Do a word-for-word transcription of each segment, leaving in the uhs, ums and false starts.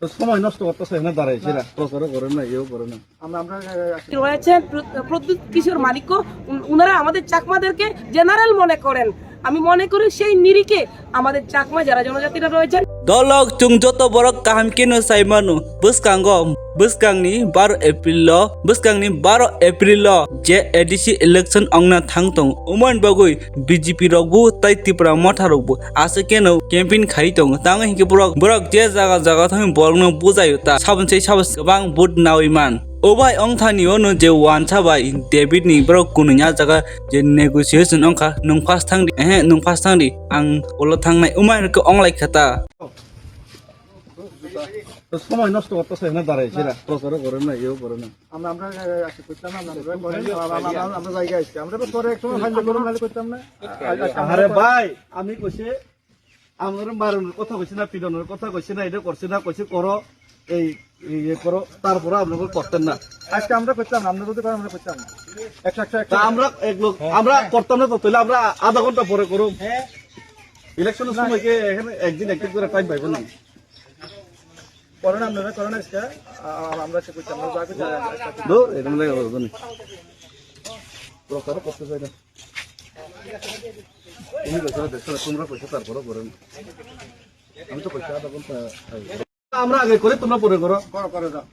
তো সময় নষ্ট করতেছে, এখানে দাঁড়াইছে না, প্রচারও করে না, ইয়েও করে না। রয়েছেন প্র-, প্রদ্যুৎ কিশোর মানিক্য, উন-, উনারা আমাদের চাকমাদেরকে জেনারেল মনে করেন। আমি মনে করি সেই নিরিখে আমাদের চাকমা যারা জনজাতিরা রয়েছেন, Dolok chwng joto borok kaham kheno sai mano, bwskango, bwskangni baro April o, bwskangni baro April o je A D C election ongna thang tongo, umani bagwi B J P rokbo tai Tipra Motha rokbo aswk kheno campaign khai tongo. Tamo hinkhe borok, borok je jaga jaga thangwi borokno bujaio ta, saboni sai saboni kwbang vote nawi man. O bai wngthani ono je wansa bai David ni borok kunui a jaga je negotiation wngkha, nwng first thangdi, ehe, nwng first thangdi, ang ulo thangnai, umai hwnkhe onglai kha ta. তো সময় নষ্ট করতেছে, এখানে দাঁড়াইছে না, প্রচারও করে না, ইয়েও করে না। আমরা, আমরা, এ, আজকে করতাম না, আমরা, আমরা, আমরা, আমরা, আমরা জায়গায় আসছি। আমরা তো পরে এক সময় ফাইল করলাম, নাহলে করতাম না। আ-, আ-, আ-, আরে ভাই, আমি কইছি, আমরা মারানোর কথা কইছি না, পিটানোর কথা কইছি না, এটা করছি না, কইছি করো, এই, এই ইয়ে করো, তারপরে আপনারা করতেন না। আজকে আমরা করতাম না, আমরা যদি করেন, আমরা করতাম না। একশো, একশো, একশো। তা আমরা এক লোক, আমরা করতাম না তো, তাহলে আমরা আধা ঘন্টা পরে করুন। ইলেকশনের সময় কি এখানে একদিন একদিন করে টাইম পাইবো না? করোনা, আপনারা করোনা আজকে, আ-, আ-, আমরা সে করছি, আমরা যা করছি, আ-, আ-, দূর, এটা মনে হয় বলবো না। প্রচারও করতে চাই না। তুমি কইছো, দেখছো, তোমরা কইছো, তারপরেও করেন। আমি তো কইছি, আধা ঘন্টা আগে। আমরা আগে করে, তোমরা পরে করো। করো, করো, যাও।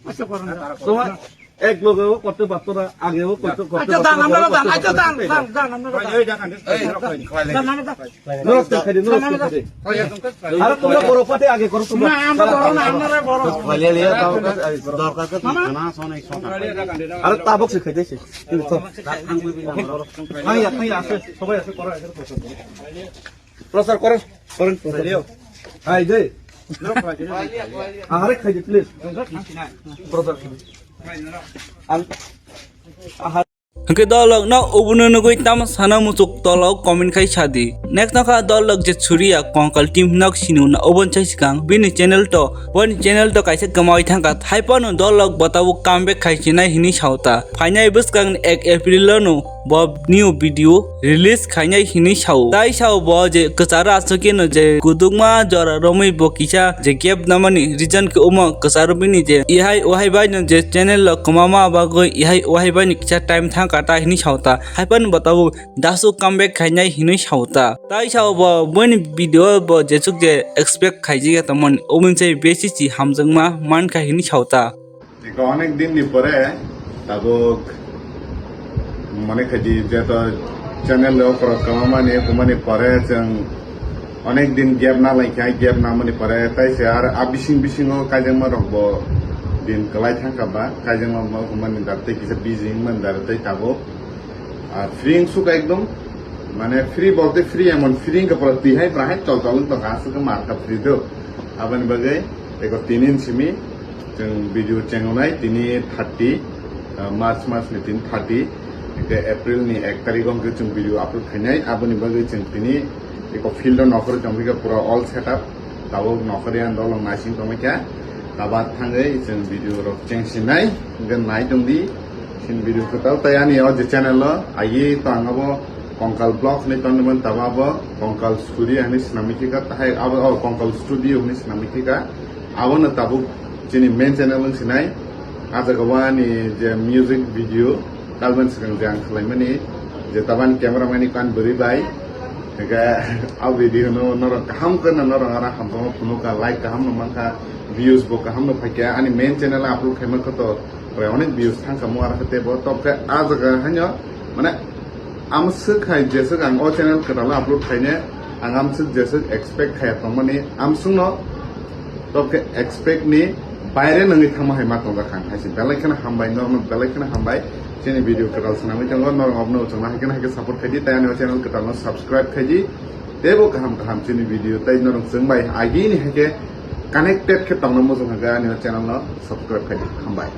আচ্ছা, করো না। তোমার এক লোকেও করতে পারতো না, আগেও করতে, করতে আচ্ছা, পারতো দান, না, আমরা পরেও দান, করতে আচ্ছা, পারতো দান, না। দান, দান, আমরা দান। এই, এই, দেখেন, এই, এই, এই, দান, আমরা দান। নরক তো খালি, নরক তো খালি। আরে তোমরা বড় পার্টি আগে করো, তোমরা। না, আমরা বড় না, আপনারা বড়। দরকার তো মামা। না, শোনো, এই কথা। আরে তাবক সে খাইতেছে। কিন্তু তো। ভাই, আপনি আসে, সবাই আসে, করো, এখানে প্রচার করো। প্রচার করেন, করেন, প্রচার করেন। হাই দে। আরে খাই দে, প্লিজ। প্রচার করুন। আং-, আহা- Hwnkhe dolok no obono nugwi tamo sana muchuk tolo comment khai sadi. Next nokha dolok je suriya konkal team nok sinu na obon chai sikang bini channel to, boni channel to kaisa kwmawi thangkha, thaipano dolok botabo comeback khai sinai hinwi saota. Phainai bwskang ek April no bo new video release khainai hinwi sao. Tai sao bo je kwcharo aswk khe no je kudukma jora romwi bo kisa je gap namani reason khe omo kwcharo bini je ihai ohai bai no je channel lo kwmama bagwi ihai ohai bai no kisa time thang kata hinwi sao ta. Haiphano bo tabuk dasu comeback khainai hinwi sao ta. Tai sao bo boni video bo jesuk je expect khaijak ya tongmani oboni sai besi si hamjakma mankha hinwi sao ta. Eko onek din ni pore tabuk mone khaidi jeto channel o korok kwmamani, kwmani pore chwng onek din gap na lai kha, gap na mani pore tai se ar a bising bisingo kaijakma rok bo din kwlai thang kha ba, kaijakma bo kwmani dar tei kisa busy wngmani dar tei tabuk. Ah, free wng suk ekdom, mane free bolte free emon free wngkha pura twi hai pura hai chol chol wng tongkha, aswk khe mar kha free do. Aboni bagwi eko tini ni simi chwng video chengonai tini thirty, ah, March mas ni tini thirty, hwnkhe April ni ek tarikh o hwnkhe chwng video upload khainai. Aboni bagwi chwng tini eko field o nokhorwi tongkha pura all setup. Tabuk nokhorwi ang dolong naising tongwi kha. Tabuk thangwi chwng video rok chengsinai, hwnkhe nai tongdi. Chini video kwtal tei ani o je channel o agi to ang abo Konkal Vlog hinwi tonwi mano, tabuk abo Konkal Studio hinwi swnamwi khe kha, tahai abo o Konkal Studio hinwi swnamwi khe kha. Abono tabuk chini main channel wng sinai. Ah jaga o ani je music video, kalban swkang je ang khlaimani, je tabuk ani camera man ni kan bwrwi bai. Hwnkhe a video no norok kaham khe no norok aro hamjakma phunukha, like kaham no mankha, views bo kaham no phaikha, ani main channel upload khaima khe to prai onek views thangkha mo aro khe teibo. Tobokhe a jaga haino mane amswk hai jeswk ang o channel kwtal upload khaine ang amswk jeswk expect khaiya tongmani amswkno. Tobokhe expect ni baire nangwi thangma hai ma tongjak ang hai se belai kheno hambai, norok no belai kheno hambai. Chini video kwtal swnamwi tongo, norok abono chwngno hai kheno hai khe support khaidi, tei ani o channel kwtal no subscribe khaidi. Teibo kaham kaham chini video tei norok chwng bai agini hai khe connected khe tongna muchung hwnkhe ani o channel no subscribe khaidi. Hambai.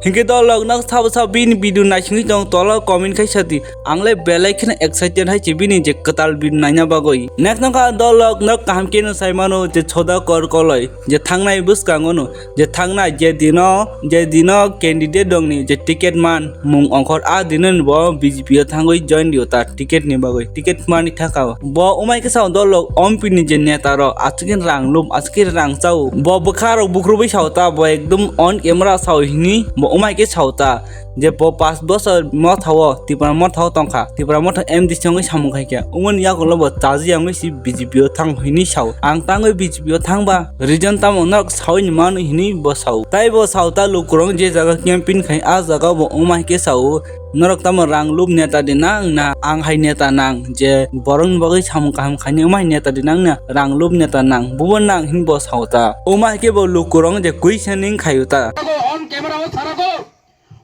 Hinkhe dolok nok sabo sabo bini video naisingwi tong tola comment khai sadi. Ang le belai kheno excited hai se bini je kwtal video naina bagwi. Next nokha dolok nok kaham keno sai mano je Sudhakar Koloi je thangnai bwskango no je thangnai je dino je dino candidate dongni je ticket man mung ongkhor a dino bo B J P o thangwi join dio ta ticket ni bagwi. Ticket mani thaka bo umai khe sao dolok ompini je neta rok aswkhe rang lum aswkhe rang chao bo bwkha rok bukrubwi sao ta bo ekdum on camera sao hini bo umai khe sao ta je bo pas bosor mothao Tipra mothao tongkha Tipra motha M D C wngwi samung khaikha umoni yagulo bo chaji wngwi si B J P o thang hini sao ang tangwi B J P o thangba reason tamo norok sawi ni mano hini bo sao tai bo sao ta lukurok je jaga campaign khai a jaga bo umai khe sao. Norok tamo rang lub neta de nang na ang hai neta nang je borok ni bagwi samung kaham khaini wng hai neta de nang na rang lub neta nang bubo nang hin bo sao ta. Wng hai khe bo lukurok je questioning khaio ta. On camera o sarago.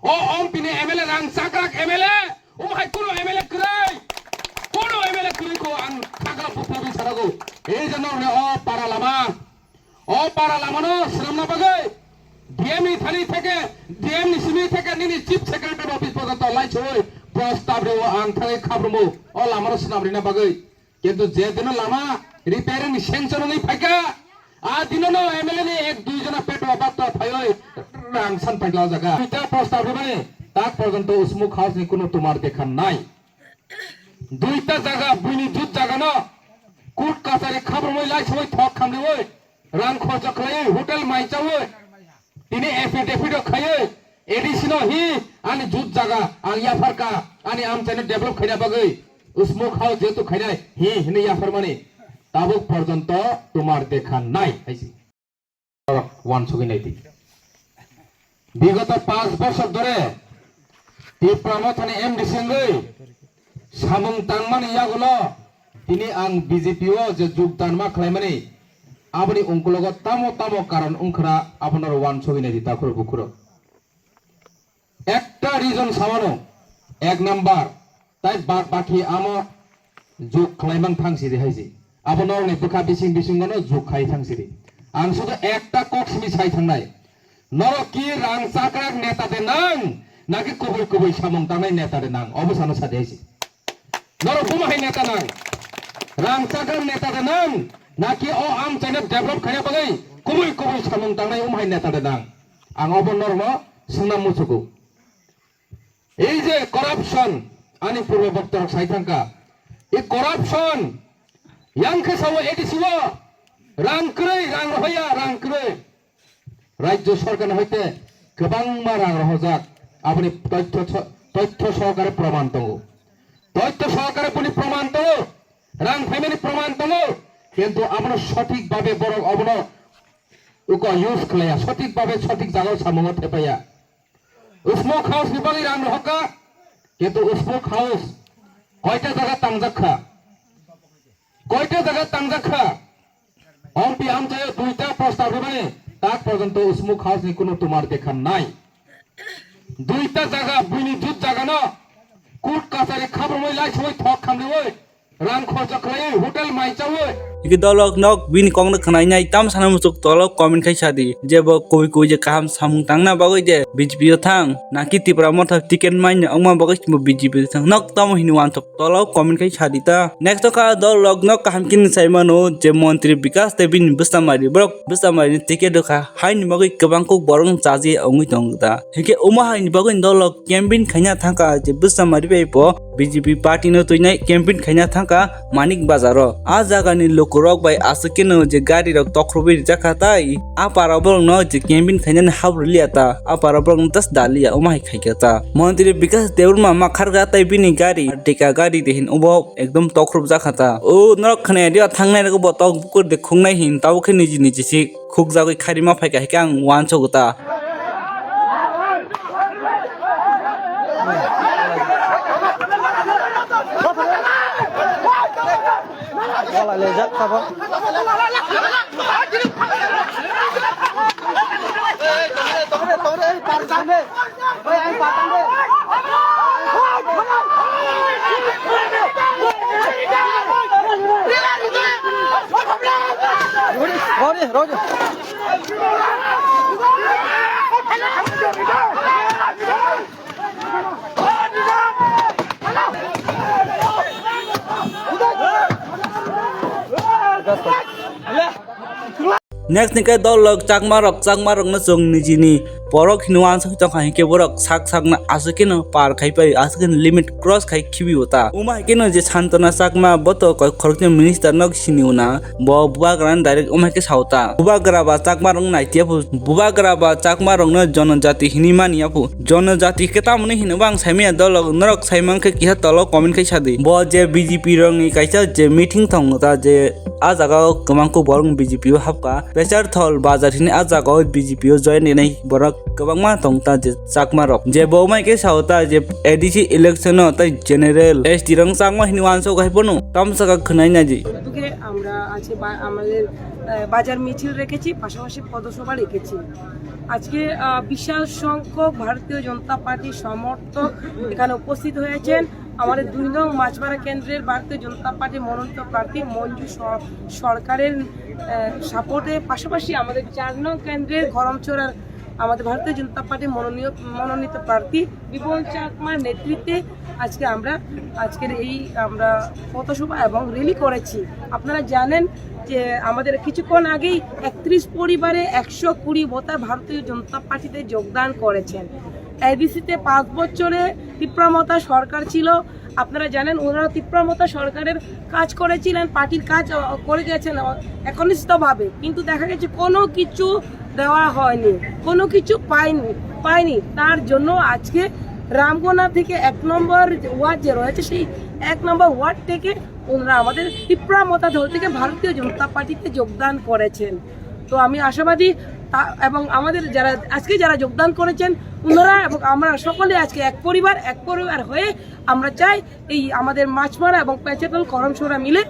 O ompini M L A rang chakrak M L A. Wng hai kuno M L A kwrwi. Kuno M L A kwrwi ko ang chakrak buphabi sarago. Ei je norok ni o para lama. O para lamano swnamna bagwi D M ni thani theke, D M ni simi theke nini chief secretary office porjonto laisoi prostab rwo ang thangwi khabrumbo o lamano swnam rina bagwi. Kintu je dino lama repairing ni sanction wngwi phaikha, a dinono M L A ni ek dui jona petwa batwa phaiwi rang san phaikha o jaga. Duita prostab rwmani tak porjonto Usmuk House ni kuno tumar dekha nai. Duita jaga, buini jut jagano court kachari khabrumwi laisoi thok khamriwi, rang khorcha khlaiwi, hotel mai chawi, tini affidavit o khaiwi, A D C no hi ani jut jaga ang yapharka, ani amchaino develop khaina bagwi, Usmuk House jehetu khainai hi hini yapharmani, tabuk porjonto tumar dekha nai, haisi. Uansugwi naidi. Bigoto panch bosor dhore Tipra Mothani M D C wngwi samung tangmani yagulo tini ang B J P o je jogdan ma khlaimani aboni ungkulogo tamo tamo karon wngkhwna abono uansugwi naidi takhurok bukhurok. Ekta reason samano, ek number, tai bak bakhi amo jug khlaimang thang siri hai se. Abo norokni bwkha bising bisingono jug khai thang siri. Ang sudu ekta kok simi sai thangnai. Norok ki rang chakrak neta de nang, naki kubui kubui samung tangnai neta de nang? Obo sano sadi hai se. Norok buma hai neta nang? Rang chakrak neta de nang, naki o amchaino develop khaina bagwi kubui kubui samung tangnai um hai neta de nang? Ang obo norokno swngna muchugo. Ei je corruption, ani purbo boktorok sai thangkha, ei corruption, yang khe sao A D C o rang kwrwi, rang rohoya, rang kwrwi. Rajyo sorkar hoite kwbangma rang rohojak, aboni toithyo so-, toithyo sohokare proman tongo. Toithyo sohokare boni proman tongo, rang phaimani proman tongo, kintu abono sothik babe borok obono uko use khlaiya, sothik babe sothik jagao samungo thepaiya. Usmuk House ni bagwi rang rohorkha, kintu Usmuk House koita jaga tangjak kha? Koita jaga tangjak kha? Ompi amchaio duita prostab rwmani tak porjonto Usmuk House ni kunu tumar dekha nai. Duita jaga buini jut jagano court kachari khabrumwi laisoi thok khamriwi rang khorcha khlaiwi hotel mai chawi. Iki dolok nok bini kokno khwnainai tam sana muchuk tolo comment khai sadi je bo kubui kubui je kaham samung tangna bagwi je B J P o thang naki Tipra motha ticket maina wngma bagwi bo B J P o thang nok tamo hini uansuk tolo comment khai sadi ta. Next o kha dolok nok kaham kini sai mano je montri Bikas tei bini bwsamari borok bwsamari ni ticket rwkha haini bagwi kwbang kuk borok chaji wngwi tongo ta. Hinkhe omo haini bagwi dolok campaign khaina thangkha je bwsa mari bai bo B J P party no twinai campaign khaina thangkha Manik Bazar o. A jaga ni lukurok bai aswk khe no je gari rok tokhrobi rijak kha tai a para borok no je campaign khainani hap rwliya ta a para borok no tas daliya omo hai khaikha ta. Montri Bikas Debbarma ma kharkha tai bini gari deka gari de hin obo ekdom tokhrob jak kha ta. O norok khwnaya di o thangnai rok bo tok bukur de khungnai hin tabuk khe niji niji si. Khukjagwi kharima phaikha, hinkhe ang uansugo ta. Walai lejak tabuk. Rodi, rodi. Next ni khe dol rok chakma rok, chakma rok no chwng nijini borok hinwi uansuk tongkha, hinkhe borok sak sak no aswk kheno par khai pai, aswk kheno limit cross khai khibi o ta. Wngma hai kheno je Santana Chakma bo to koi khoroknwi minister no sini o na, bo bubagra no direct wngma hai khe sa o ta. Bubagra ba chakma rok no nai tiya phu, bubagra ba chakma rok no jonojati hinwi mani ya phu. Jonojati khe tamoni hino bo ang sai manya dol rok, norok sai mankhe kisa tolo comment khai sa di. Bo je B J P rok ni kaisa je meeting tongo ta je ah jaga o kwbang khe borok B J P o hapkha. Pesar Thol bazar hini ah jaga o B J P o join rinai borok kwbangma tong ta je chakma rok. Je bo wngmai khe sa o ta je A D C election o tei general S T rok changma hini uansuk hai bono tamsaka khwnai nai di. দুঃখে আমরা আজকে বা-, আমাদের, আহ, বাজার মিছিল রেখেছি, পাশাপাশি পথসভা রেখেছি। আজকে, আহ, বিশাল সংখ্যক ভারতীয় জনতা পার্টির সমর্থক এখানে উপস্থিত হয়েছেন। আমাদের দুই নং মাছমারা কেন্দ্রের ভারতীয় জনতা পার্টির মনোনীত প্রার্থী মঞ্জু স-, সরকারের, আহ, সাপোর্টে, পাশাপাশি আমাদের চার নং কেন্দ্রের গরমছড়ার আমাদের ভারতীয় জনতা পার্টির মনোনীয়, মনোনীত প্রার্থী বিপুল চাকমার নেতৃত্বে আজকে আমরা, আজকের এই আমরা পথসভা এবং র্যালি করেছি। আপনারা জানেন যে আমাদের কিছুক্ষণ আগেই একত্রিশ পরিবারে একশো কুড়ি ভোটার ভারতীয় জনতা পার্টিতে যোগদান করেছেন। এডিসিতে পাঁচ বছরে তিপ্রা মথা সরকার ছিল। আপনারা জানেন, ওনারা তিপ্রা মথা সরকারের কাজ করেছিলেন, পার্টির কাজ, আহ, করে গেছেন, আহ, একনিষ্ঠভাবে। কিন্তু দেখা গেছে কোনো কিছু দেওয়া হয়নি, কোনো কিছু পায়নি, পায়নি। তার জন্য আজকে রামগোনা থেকে এক নম্বর ওয়ার্ড যে রয়েছে, সেই এক নম্বর ওয়ার্ড থেকে ওনারা আমাদের তিপ্রা মথা দল থেকে ভারতীয় জনতা পার্টিতে যোগদান করেছেন। তো আমি আশাবাদী তা-, এবং আমাদের যারা আজকে যারা যোগদান করেছেন, ওনারা এবং আমরা সকলে আজকে এক পরিবার, এক পরিবার হয়ে আমরা চাই এই আমাদের মাছমারা এবং পেচাতল করমসরা মিলে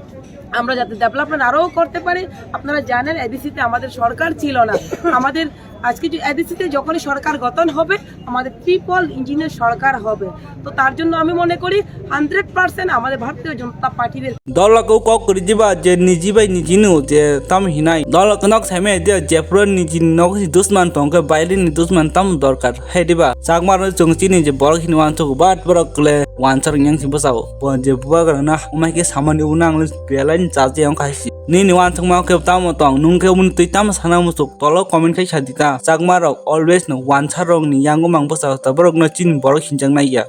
আমরা যাতে ডেভেলপমেন্ট আরও করতে পারি। আপনারা জানেন, এডিসিতে আমাদের সরকার ছিল না। আমাদের আজকে যে এডিসিতে যখনই সরকার গঠন হবে, আমাদের ট্রিপল ইঞ্জিনের সরকার হবে। তো তার জন্য আমি মনে করি হান্ড্রেড পার্সেন্ট আমাদের ভারতীয় জনতা পার্টির Dol rok kok kwrwi diba je niji bai niji no je tam hinai. Dol rok nok sai manya dia je phuru niji ni nok si dusman tong khe baire ni dusman tam dorkar. Hai diba? Chakma rok chwng chini je borok hini uansuk bat borok le uansuk yang si bwsao. Bo je bubagra na umai khe samani unang le belai ni chachi yang khai si. Nini uansukma khe tamo tong, nwng khe umuni twi tamo sana musuk. Tolo comment khai sa di ta. Chakma rok always no uansuk rok ni yango mang bwsao ta borok no chini borok hinjak nai ya.